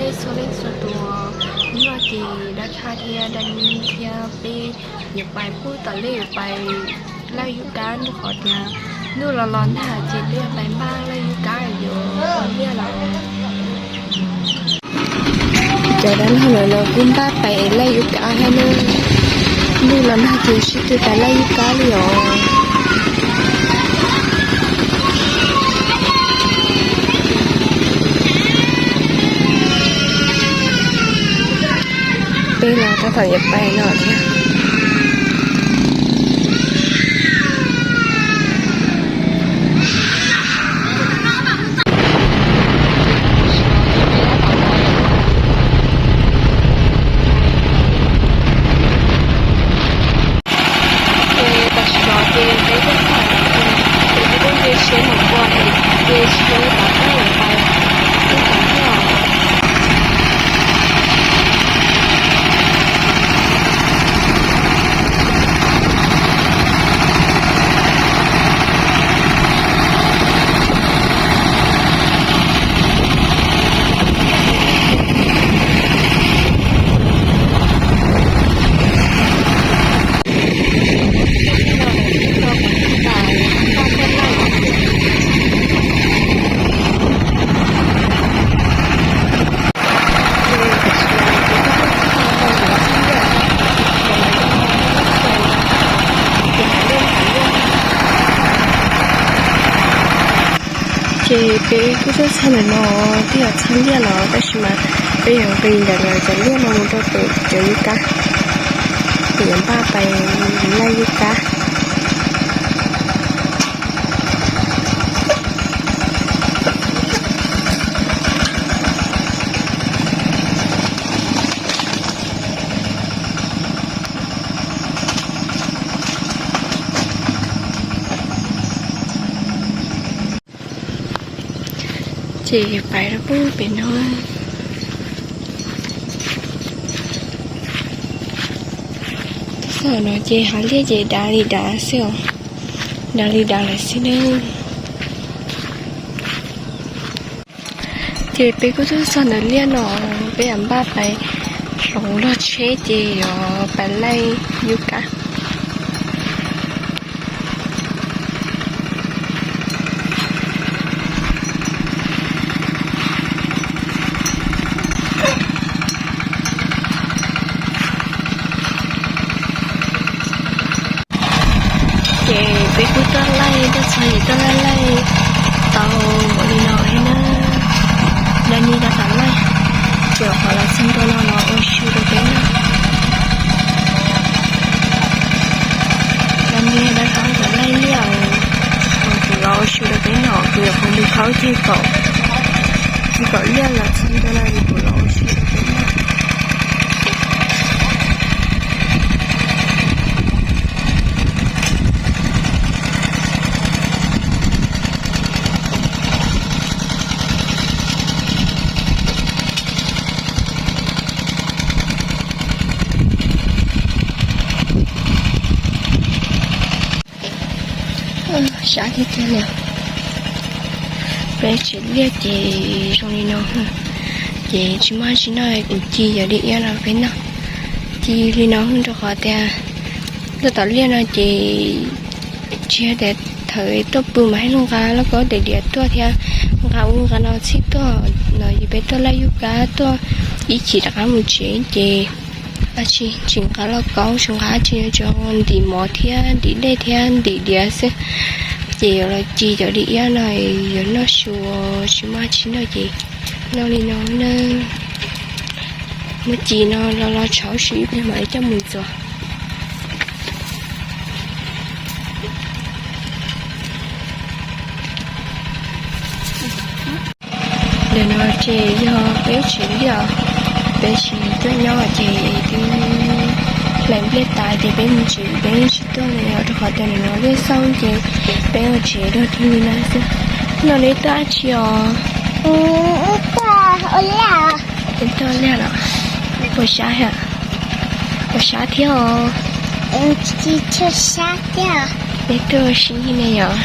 Txhua leej txhua tus, hnub no ces Dab Thaj thiab Dab Nib thiab peb yuav pais pub tom lej yuav pais laj yub kab rau qhov tias ntuj los los ntag ces peb yuav pais npaj laj yub kab yuav ua liaj lawm. Cov dab laug no kuj npaj pais laj yub kab thiab na. Ntuj los nag ces sib tw pais laj yub kab li os. Peb los tab tom yuav pais no thiab. Ces tam sim no ces peb tuaj txog ces peb kuj nce siab mus ua ces nce siab rov qab los pais teb chaws thiab os. Ces peb kuj tuaj txog ntawm no, twb yog txog liaj los tab sis mas peb yuav nqis ntawm lawv cov liaj no mus rau pem cov yub kab, ces yuav npaj pais laj yub kab. Ces pais rau pem no. Txog no ces hav liaj ces dav li dav xwb os, dav li dav lawm xwb nawb. Ces peb kuj tuaj txog ntawm liaj no, peb yuav npaj pais hloov log tsheb ces yuav pais laij yub kab. Ces peb kuj tuaj laij, tuaj txog ces tuaj laij laij tau npaum li no thiab na. Dab Nib tab tom laij, ces qhov los txog ntua no los ua su rau peb noj. Dab Nib dab laug los laij liaj, kuv los ua su rau peb noj, kuv yuav mus nqis qhov ceg kaum, ceg kaum liaj los txog ntua no es kuv los ua su rau peb noj. Sab tiag tiag li. Peb tsev liaj ces zoo li no, ces tsis muaj tsis noj, kuv ci cov diav iab no peb noj. Ci li no rau qhov tias tuaj tom liaj no ces tsis yog tias thaum tuaj pw mas haj lug nqa lauj kaub tes diav tuaj thiab nqa ub nqa no txhij tuaj no, ces peb tuaj laij yub kab tuaj ib chim rov qab mus tsev ces dab tsi tsis nqa lauj kaub tsis nqa dab tsi, tsuas ntim mov thiab ntim dej thiab ntim diav xwb. Ces yuav los ci cov diav iab no yuav noj su, tsis muaj tsis noj ces noj li no na. Muab ci no los los tshauv si ib pliag mam li coj mus ntxuav. Ntawm no ces yog peb tsev liaj, peb tsis tuaj nyob ces twb hlais npliaj tas ces peb mus tsev, peb tsis tuaj li os, rau qhov tias ntawm no liaj xauj ces peb ua tsev dog dig li no xwb. No neb tuaj dab tsi os? Neb tuaj liaj los? Puas sab thiab? Puas sab thiab os? Neb tuaj ua si ne yom?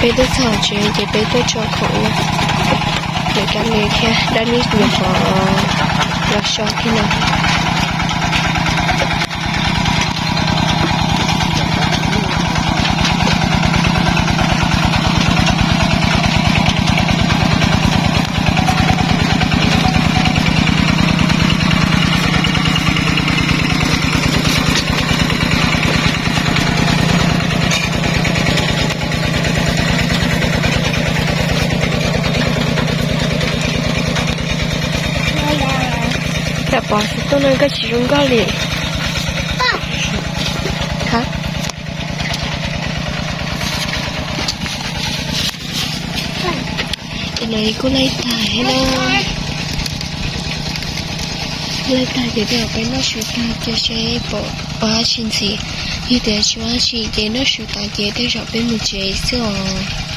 Peb tuaj txog tsev ces peb tuaj tso khoom na. Cov rab me thiab dab nib nyuam qhuav los so thiab no. Tam pov xov tooj no koj tsis zoo nkauj li. Ces no kuj laij tag thiab na. Laij tag ces tej zaum peb noj su tag ces seb pom ua dab tsi ntxiv. Yog tias tsis ua dab tsi ces noj su tag ces tej zaum peb mus tsev xwb os.